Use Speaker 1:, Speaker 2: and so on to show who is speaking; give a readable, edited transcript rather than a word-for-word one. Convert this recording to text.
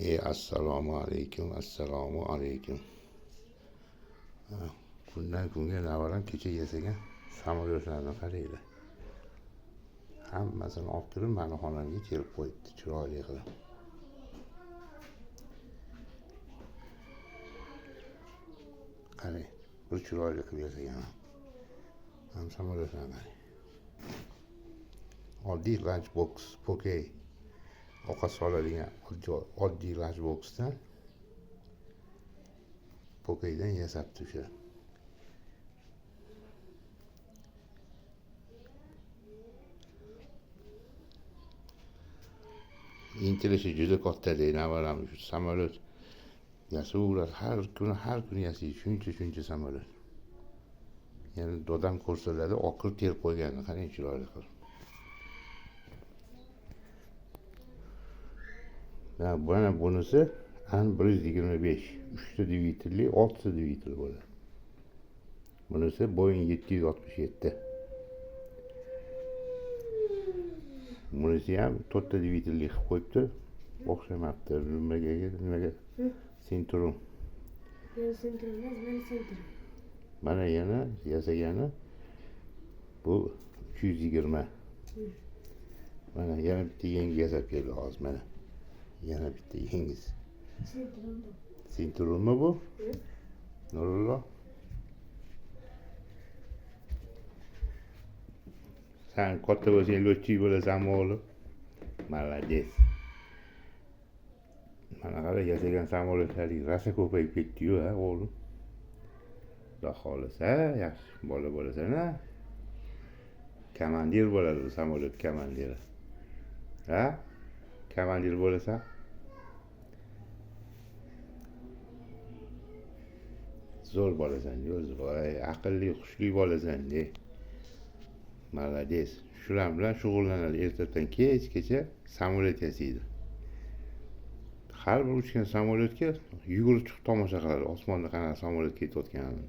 Speaker 1: Assalomu alaykum, assalomu alaykum. Kundan kunga navaram kecha yasagan samolyotlarni qaranglar. Hammasini olib kirib mani xonamga kelib qo'yibdi chiroyli qilib. Qarang, bir chiroyli qilib yasagan. Ham samolyotlarni qarang. Oddiy lunch box, pokey ovqat soladigan oddiy lunch boxdan pokeydan yasabdi o'sha. Intilishi juda katta deydi navaram, shu samolyot yasayveradi, har kuni har kuni yasaydi shuncha samolyot. Yana dodam ko'rsalarda oqir terib qo'yganini qarang chiroyli qilib. Mana bunisi An 125, 3 ta dvigatelli, 6 ta dvigatel bo'ladi. Bunisi Boeing 767. Bunisi ham 4 ta dvigatelli qilib qo'yibdi. O'xshamabdi. Nimaga? Centurion.
Speaker 2: Centurion emas, mana Centurion.
Speaker 1: Mana yana yasagani bu 320. Mana yana bitta yangi yasab keldi hozir mana. Yana bitta yangisi.
Speaker 2: Centurion bu.
Speaker 1: Centurionmi bu? Nurullo. Sen katta bo'lsang lotchi bo'lasanmi o'g'lim? Молодец. Mana qara yasagan samolyotlaring rosa ko'payib ketdi-yu, ha o'g'lim. Xudo xohlasa, yaxshi bola bo'lasan, ha? Komandir bo'ladi bu samolyot komandiri. Ha? Komandir bo'lasan? Zo'r bolasan, o'zi voy, aqlli, hushli bolasan, de. Молодец. Shular bilan shug'ullanadi ertadan kechgacha samolyot yasaydi. Har bir uchgan samolyotga yugurib chiqib tomosha qiladi, osmonda qanaqa samolyot ketayotganini.